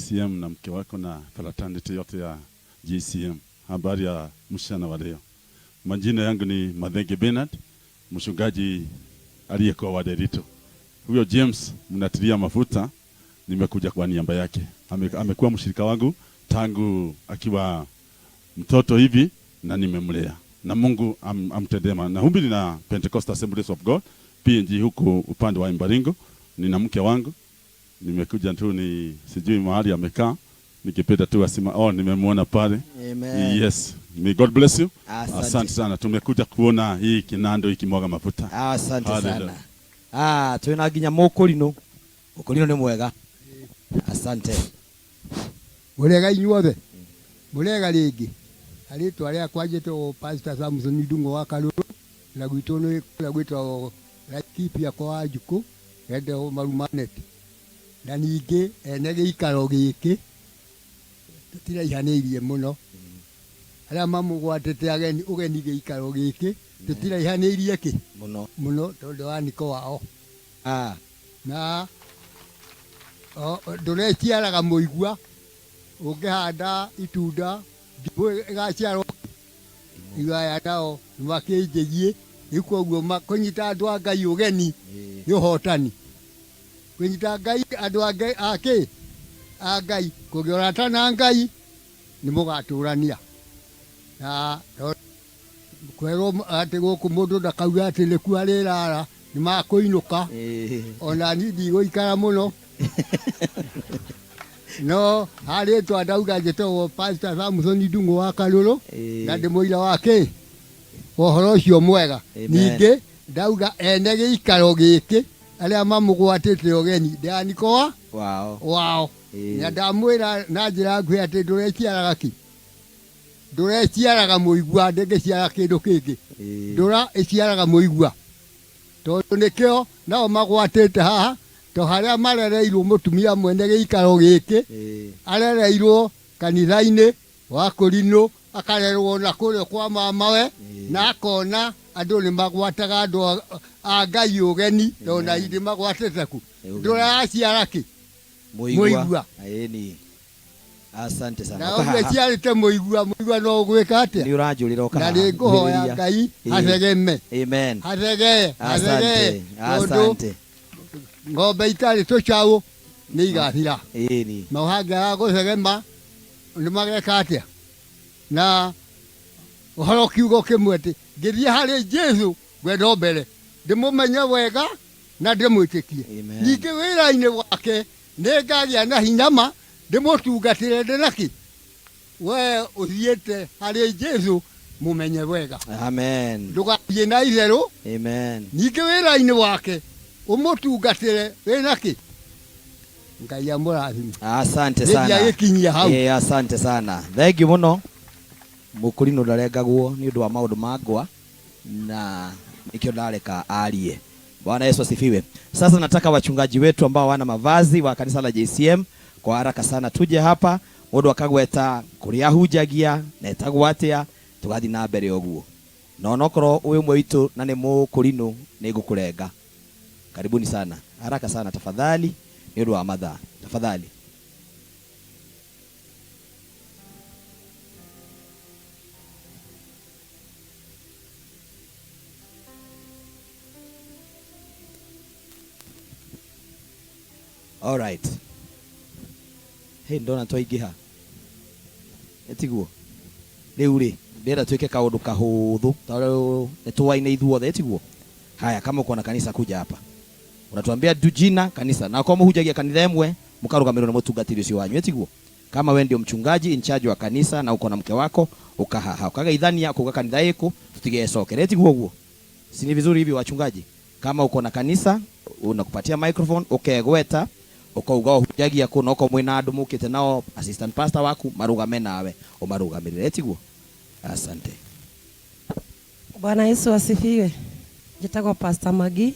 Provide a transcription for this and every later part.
JCM na mke wako na fraternity yote ya JCM. Habari ya mchana wa leo. Majina yangu ni Mathenge Bernard, mchungaji aliyekuwa wa Derito. Huyo James mnatilia mafuta, nimekuja kwa niaba yake. Amekuwa mshirika wangu tangu akiwa mtoto hivi na nimemlea. Na Mungu amtendee mema. Nahubiri na Pentecostal Assemblies of God PNG huku upande wa Embaringo. Nina mke wangu. Nimekuja tu ni sijui mahali amekaa. Nikipenda tu asema, oh, nimemuona pale. Amen. Yes. May God bless you. Asante. Asante sana. Tumekuja kuona hii kinando ikimwaga mafuta. Asante Hallelujah. sana. Twina nginya mukurino. Mukurino ni mwega. Asante. Murega inyuothe. Murega ringi. Aritwa rĩakwa njĩtagwo Pastor Samson Ndung'u wa Karũrũ, na gwitũ nĩ kũrĩa gwĩtagwo Laikipia kwa Wanjikũ, gendagwo Marumanet. Na ningĩ ene gĩikaro gĩkĩ tũtiraihanĩirie mũno. Arĩa mamũgwatĩte ageni ũgeni gĩikaro gĩkĩ tũtiraihanĩirie kĩ? Mũno. Mũno tondũ wa niko wao. Na ndũreciaraga mũigua, ũngĩhanda itunda ndimũ ĩgaciarwo igaya nao nĩmakĩnjĩgie. Rĩu koguo kũnyita andũ a Ngai ũgeni nĩ ũhotani. Kũnyita Ngai andũ a Ngai a kĩ? A Ngai, kũgĩa ũrata na Ngai nĩ mũgatũrania. Na kwerwo atĩ gũkũ mũndũ ndakauge atĩ nĩkuo arĩrara, nĩ makũinũka. Ona niĩ ndigũikara mũno. No harĩtwa ndauga njĩtagwo Pastor Samson Ndung'u wa Karũrũ, na ndĩ mũira wa kĩ? Ũhoro ũcio mwega. Amen. Ningĩ ndauga ene gĩikaro gĩkĩ arĩa mamũgwatĩte ũgeni ndĩaniko wa? Wao. Wao. Na ndamwĩra na njĩra nguhĩ atĩ ndũreciaraga kĩ? Ndũreciaraga mũigua, ndĩngĩciara kĩndũ kĩngĩ. Ndũra ĩciaraga mũigua. Tondũ nĩkĩo nao magwatĩte haha, to harĩa marereirwo mũtumia mwene gĩikaro gĩkĩ, arereirwo kanitha-inĩ wa Kũrinũ, akarerwo na kũrĩa kwa mamawe, na akona andũ nĩ magwataga andũ a Ngai ũgeni, tondũ na ithe magwatĩte ku. Ndũra yaciara kĩ? Mũigua. Mũigua. Ĩni. Asante sana. Na Ũka ũguo haha. ĩciarĩte mũigua, mũigua no ũgwĩka atĩa? Nĩ ũranjũrĩra ũka Na haha. nĩ ngũhoya Ngũhĩrĩria. Ngai hathegeme. Amen. Hathegee, hathegee. Asante. Tondũ Asante. ng'ombe itarĩ tũcaũ nĩ igathira. Ĩni. Na ũhangĩaga gũthegema nĩ mageka atĩa? Na ũhoro kiugo kĩmwe atĩ ngĩthiĩ harĩ Jesũ ngwenda o mbere ndĩmũmenye wega na ndĩmwĩtĩkie. Amen. Ningĩ wĩra-inĩ wake nĩ ngagĩa na hinya ma ndĩmũtungatĩre ndĩ na kĩ? We ũthiĩte harĩ Jesũ mũmenye wega. Amen. Ndũgathiĩ na itherũ. Amen. Ningĩ wĩra-inĩ wake ũmũtungatĩre wĩ na kĩ? Ngai amũrathime. Asante Nĩ sana. ndiagĩkinyia hau. Asante sana. Thank you mũno. Mũkũrinũ ndarengagwo nĩ ũndũ wa maũndũ ma ngwa na nĩkĩo ndareka arie. Bwana Yesu asifiwe. Sasa nataka wachungaji wetu ambao wana mavazi wa kanisa la JCM kwa haraka sana tuje hapa. Mũndũ akagweta kũrĩa ahunjagia na etagwo atĩa, tũgathiĩ na mbere ũguo. Na onokorwo wĩ ũmwe witũ na nĩ mũkũrinũ nĩ ngũkũrenga. Karibuni sana. Haraka sana tafadhali nĩ ũndũ wa mathaa. Tafadhali. All right. Hey, ndona twaingĩha. Ĩtiguo. Rĩu rĩ, ndĩrenda twĩke kaũndũ kahũthũ, tondũ nĩ tũwaine ithuothe, ĩtiguo. Haya, kama uko na kanisa kuja hapa. Unatuambia tu jina kanisa. Na kwa muhujagia kanitha ĩmwe, mũkarũgamĩrĩrwo nĩ mũtungatĩri ũcio wanyu, ĩtiguo. Kama we ndio mchungaji in charge wa kanisa na uko na mke wako, ukahaha. Ukageithania, ukuga kanitha ĩkũ, tũtigecokere, ĩtiguo ũguo. Si ni vizuri hivi wachungaji? Kama uko na kanisa, unakupatia microphone, ukegweta, ukauga ũhunjagia kũ, na okorwo mwĩna andũ mũkĩte nao, assistant pastor waku, marũgame nawe, ũmarũgamĩrĩre, ĩtiguo. Asante. Bwana Yesu asifiwe. Njĩtagwo Pastor Maggie,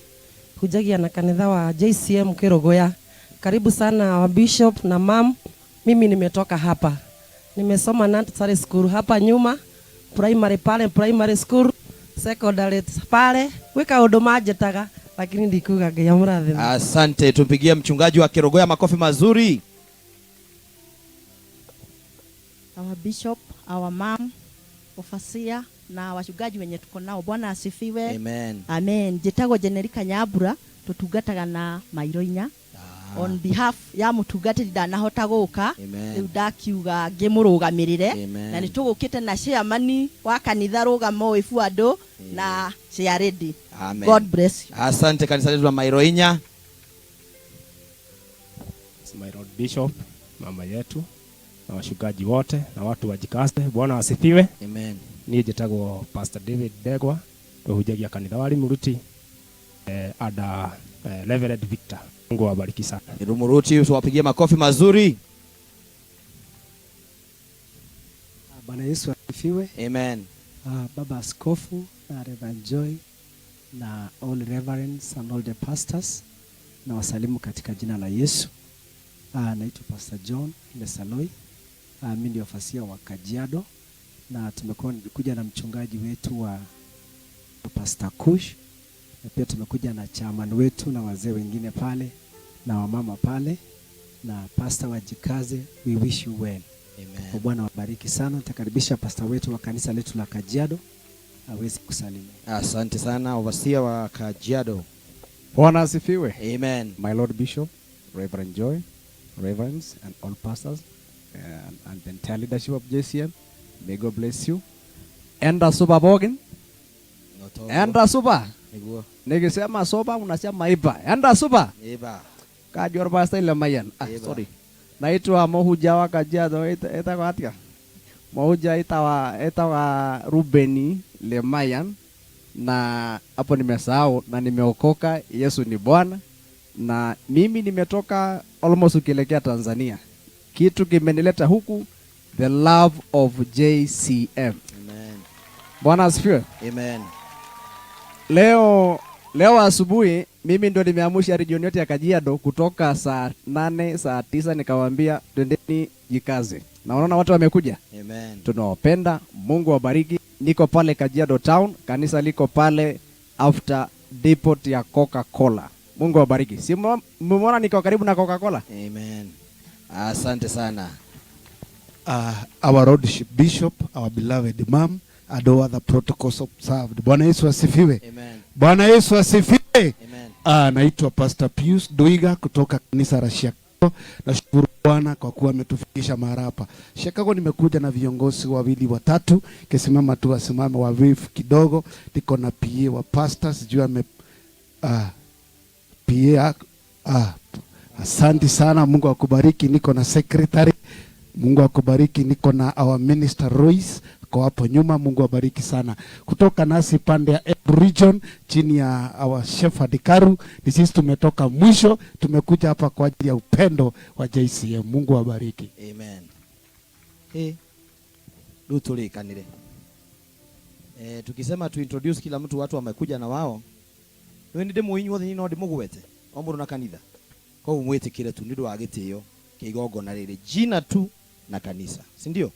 hujagia na kanitha wa JCM Kĩrũgũya. Karibu sana wa Bishop na mam. Mimi nimetoka hapa. Nimesoma nursery school hapa nyuma, primary pale, primary school, secondary pale. Gwĩ kaũndũ manjĩtaga, lakini ndikuga Ngai amũrathime. Asante, tumpigie mchungaji wa Kĩrũgũya makofi mazuri. Our bishop, our mom, overseer na wachungaji wenye tuko nao. Bwana asifiwe. Amen. Amen. Njĩtagwo Jenerika Nyambura, tũtungataga na mairo inya. On behalf ya mũtungatĩri ndanahota gũka, Amen. rĩu ndakiuga ngĩmũrũgamĩrĩre. Amen. Na nĩ tũgũkĩte na chairman wa kanitha rũgamo ĩbu andũ na chair lady. Amen. God bless you. Asante kanisa letu la Mairo Inya. My Lord Bishop, mama yetu na wachungaji wote na watu wa Jikaste, Bwana asifiwe. Amen. Niĩ njĩtagwo Pastor David Ndegwa, tũhunjagia kanitha wa Rimuruti ada Reverend Victor. Mungu awabariki sana. Rumuruti, tuwapigie makofi mazuri. Bwana Yesu asifiwe. Amen. Baba Askofu na Reverend Joy na all reverends and all the pastors na wasalimu katika jina la Yesu. Naitwa Pastor John Lesaloi. Mimi ndio fasia wa Kajiado na tumekuwa kuja na mchungaji wetu wa Pastor Kush na pia tumekuja na chairman wetu na wazee wengine pale na wamama pale na pastor wa Jikaze, we wish you well. Amen. Bwana wabariki sana. Nitakaribisha pastor wetu wa kanisa letu la Kajiado aweze kusalimia. Asante sana overseer wa Kajiado. Bwana asifiwe. Amen. My Lord Bishop, Reverend Joy, Reverends and all pastors and the entire leadership of JCM, may God bless you. Enda suba bogin. Enda suba. Niguo. Nikisema soba unasema iba. Enda suba. Iba. Kajua pastor ile mayan. Iba. Sorry. Naitwa Mohuja wa Kajiado ita atia. Mohuja itawa Rubeni Lemayan na hapo nimesahau na nimeokoka. Yesu ni Bwana na mimi nimetoka almost ukielekea Tanzania. Kitu kimenileta huku, the love of JCM. Amen. Bwana asifiwe. Amen. Leo asubuhi mimi ndo nimeamsha region yote ya Kajiado kutoka saa 8, saa 9 nikawaambia twendeni Jikaze. Na unaona watu wamekuja. Amen. Tunawapenda, Mungu awabariki. Niko pale Kajiado town, kanisa liko pale after depot ya Coca-Cola. Mungu awabariki. Si mmeona niko karibu na Coca-Cola? Amen. Asante sana. Our Lordship Bishop, our beloved mom, and all other protocols observed. Bwana Yesu asifiwe. Amen. Bwana Yesu asifiwe. Amen. Naitwa Pastor Pius Duiga kutoka kanisa la Chicago. Nashukuru Bwana kwa kuwa ametufikisha mahali hapa. Chicago nimekuja na viongozi wawili watatu, kisimama tu wasimame wavifu kidogo. Niko na PA wa pastor, sijui ame PA asante sana, Mungu akubariki. Niko na secretary, Mungu akubariki. Niko na our minister Royce kwa hapo nyuma, Mungu abariki sana. Kutoka nasi pande ya Embu region chini ya our Shepherd Karu, ni sisi tumetoka mwisho, tumekuja hapa kwa ajili ya upendo wa JCM. Mungu abariki. Amen. Hey, rĩu tũrĩkanĩre. Tukisema tu introduce kila mtu, watu wamekuja na wao. Nĩ ndĩ inyuothe no ndĩmũgwete o mũndũ na kanitha. Koguo mwĩtĩkĩre tu nĩ ũndũ wa gĩtĩo kĩa igongona rĩrĩ, jina tu na kanisa, si ndio?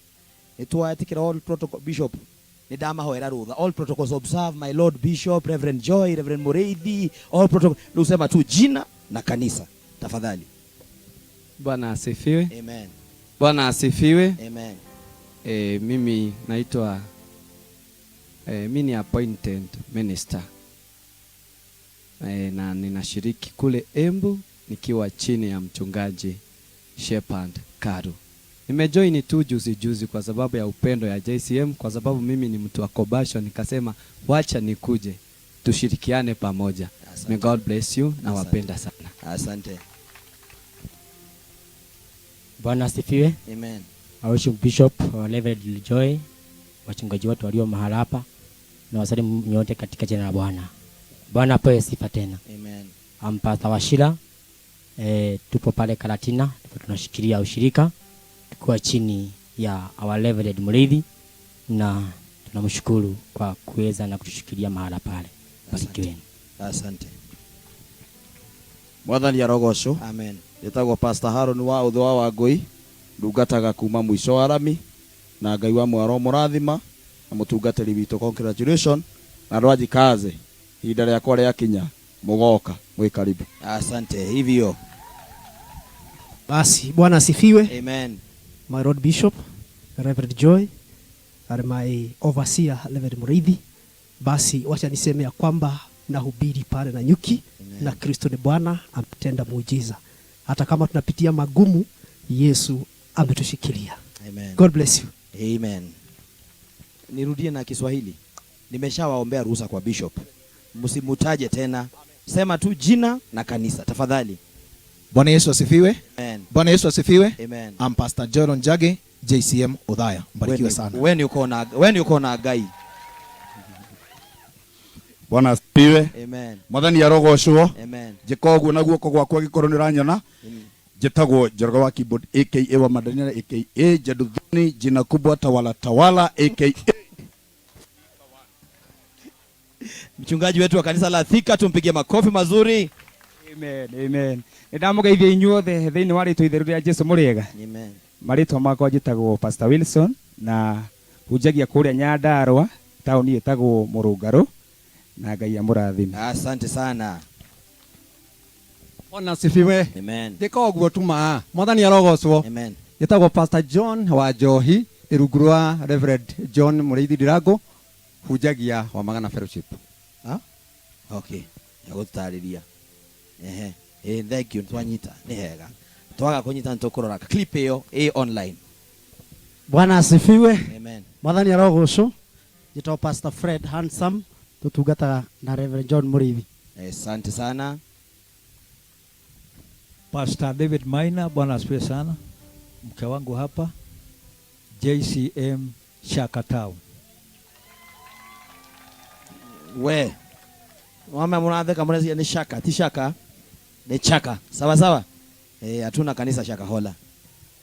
Nĩtwetĩkĩra all protocol, Bishop, nĩ ndamahoera rũtha, all protocols observe, my Lord Bishop, Reverend Joy, Reverend Mureithi, all protocol. Rĩu sema tu jina na kanisa tafadhali. Bwana asifiwe. Amen. Bwana asifiwe. Amen. Mimi naitwa mimi ni appointed minister. Na ninashiriki kule Embu nikiwa chini ya mchungaji Shepherd Karu. Nimejoin tu juzi juzi kwa sababu ya upendo ya JCM, kwa sababu mimi ni mtu wa Kobasho, nikasema wacha nikuje tushirikiane pamoja. Asante. May God bless you, na Asante. wapenda sana. Asante. Bwana asifiwe. Amen. I worship Bishop Reverend Joy, wachungaji wote walio mahala hapa, na wasalimu nyote katika jina la Bwana. Bwana apewe sifa tena. Amen. I'm Pastor Washira. Tupo pale Karatina, tupo tunashikilia ushirika tukiwa chini ya our Reverend Mureithi, na tunamshukuru kwa kuweza na kutushikilia mahala pale. Barikiweni. Asante. Mwathani arogocwo. Amen. Njĩtagwo Pastor Haron wa Ũthũ wa Wangũi, ndungataga kuma mũico wa rami, na Ngai wa mwaro mũrathima na mũtungatĩri witũ, congratulations na andũ a Jikaze, ihinda rĩakwa rĩakinya mũgoka mwĩ karibu. Asante. Hivyo Basi Bwana asifiwe. Amen. My Lord Bishop, Reverend Joy and my overseer Reverend Muriithi. Basi wacha niseme ya kwamba nahubiri pale Nanyuki na Kristo ni Bwana, ametenda muujiza. Hata kama tunapitia magumu, Yesu ametushikilia. Amen. God bless you. Amen. Nirudie na Kiswahili. Nimeshawaombea ruhusa kwa bishop. Msimutaje tena. Sema tu jina na kanisa tafadhali. Bwana Yesu asifiwe. Amen. Bwana Yesu asifiwe. Amen. I'm Pastor Joron Njagi, JCM Othaya. Mbarikiwe sana. Wewe uko na Ngai. Bwana asifiwe. Amen. Mwathani arogocwo. Amen. Njĩka ũguo na guoko gwakwa gĩkorwo nĩ ũranyona. Njĩtagwo Njoroge wa keyboard aka wa Madaniana aka Jeduthuni jina kubwa tawala tawala aka Mchungaji wetu wa kanisa la Thika, tumpigie makofi mazuri. Amen, amen. Nĩndamũgeithia inyuothe thĩinĩ wa rĩtwa itheru rĩa Jesu mũrĩega. Amen. Marĩtwa makwa njĩtagwo Pastor Wilson na hunjagia kũrĩa Nyandarua taũni ĩtagwo Mũrũngarũ na Ngai amũrathime. Asante sana. Bwana asifiwe. Amen. Njĩka ũguo tu ma. Mwathani arogocwo. Amen. Njĩtagwo Pastor John wa Njohi, ndĩ rungu rwa Reverend John Mũrĩithi Ndirango, hunjagia wa Magana Fellowship. Ah? Okay. Nĩgũtũtarĩria. Ehe. Eh, thank you. Twanyita. Nĩ hega. Twaga kũnyita nĩtũkũrora clip ĩyo ĩ online. Bwana asifiwe. Amen. Mwathani arogocwo. Njĩtagwo Pastor Fred Handsome, tutungataga na Reverend John Mũrĩithi. Asante sana. Pastor David Maina, Bwana asifiwe sana. Mke wangu hapa JCM Shaka Town. We. Mama munatheka muracia ni shaka, ti shaka. Ni chaka. Sawa sawa. Eh, hatuna kanisa Shaka Hola.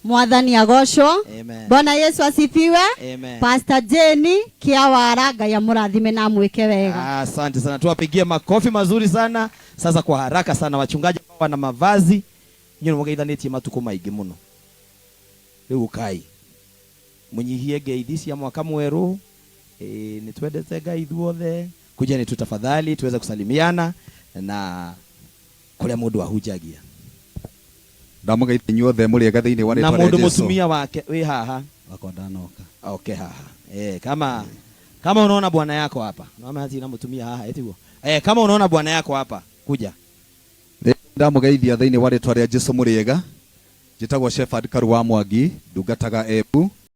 Mwathani agocwo. Amen. Bwana Yesu asifiwe. Amen. Pastor Jenny Kiawara, Ngai amũrathime na amwĩke wega. Asante sana. Tuwapigie makofi mazuri sana. Sasa kwa haraka sana wachungaji ambao wana mavazi nyuno mugeithanĩtie matukũ maingĩ mũno. Rĩu ũkai. Mũnyihie ngeithi cia mwaka mwerũ. Nĩ twendete Ngai ithuothe. Kujeni tu tafadhali tuweze kusalimiana na kũrĩa mũndũ ahunjagia. Ndamũgeithia inyuothe mũrĩega thĩinĩ wa Na rĩtwa rĩa mũndũ Jesũ. mũtumia wake wĩ haha. Wakwa ndanoka. Okay, haha. Kama unaona bwana yako hapa. Naona hati na mũtumia haha etiguo. Kama unaona bwana yako hapa, kuja. Ndamũgeithia thĩinĩ wa rĩtwa rĩa Jesũ mũrĩega. Njĩtagwo Shepherd Karu wa Mwangi, ndungataga Embu.